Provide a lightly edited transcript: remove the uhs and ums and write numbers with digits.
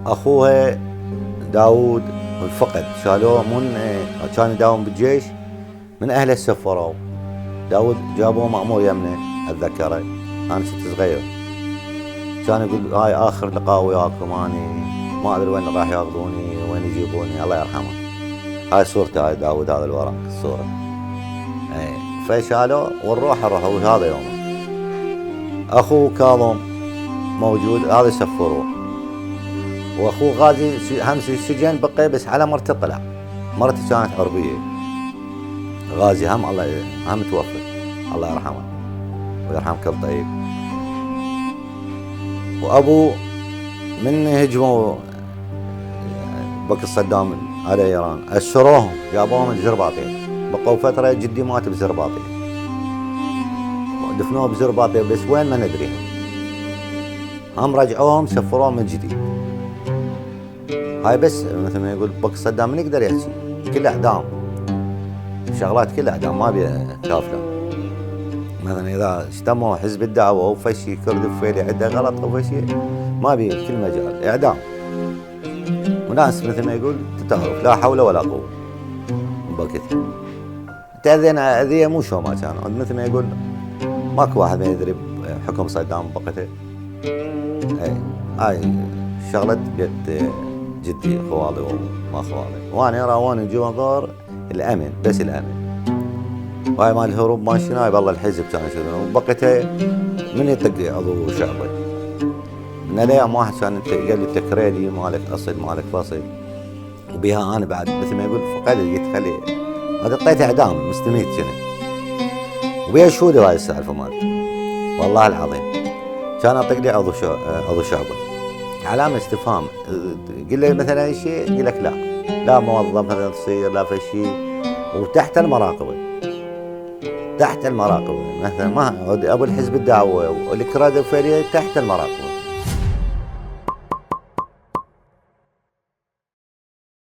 اخوها داود الفقد شالوه من كان يداوم بالجيش، من اهله سفروه. داود جابوه مأمور يمنه اتذكره، انا كنت صغير. كان يقول هاي اخر لقاء وياكم، اني ما ادري وين راح ياخذوني وين يجيبوني، الله يرحمه. هاي صورته، هاي داود، هذا الورق الصوره. فشالوه والروح وهذا يومه. اخوه كاظم موجود، هذا سفروه. واخوه غازي همس السجن بقي، بس على مرته طلع. مرته كانت عربيه. غازي هم توفى، الله يرحمه ويرحم كل طيب. وابو من هجموا بك صدام على ايران، اسروهم جابوهم الزرباطين، بقوا فتره جدي مات بزرباطين، دفنوه بزرباطين بس وين ما ندري. هم رجعوهم سفروهم من جديد. هاي بس مثل ما يقول بك صدام من يقدر يحكي، كل اعدام، شغلات كلها اعدام، ما بيها كافله. مثلا اذا اجتمعوا حزب الدعوه او فشي كرد فيلي عنده غلط او فشي، ما بيه كل مجال اعدام. وناس مثل ما يقول تتعرف لا حول ولا قوه بوقتها. تاذينا اذيه مو شو ما كان، مثل ما يقول ماكو واحد ما يدري بحكم صدام بوقتها. هاي شغلة بيت جدي، خوالي وما خوالي، وانا راوني جوهر الامن، بس الامن. وهاي مال الهروب ماشيين، هاي والله الحزب كان يشيلون. وبقيتها من يطق عضو شعبي من الايام. واحد كان قال لي تكريدي مالك اصل مالك فصل، وبها انا بعد مثل ما يقول فقد قلت خلي هذا طيت اعدام مستميت كذا، وبيها شهود هاي السالفه مالتي والله العظيم. كان اطق لي عضو شعبي علامه استفهام، قل لي مثلا اي شيء يقول لك لا موظف مثلا تصير لا في شيء. وتحت المراقبه، تحت المراقبه مثلا ما ابو الحزب الدعوه والكراد الفعليه تحت المراقبه.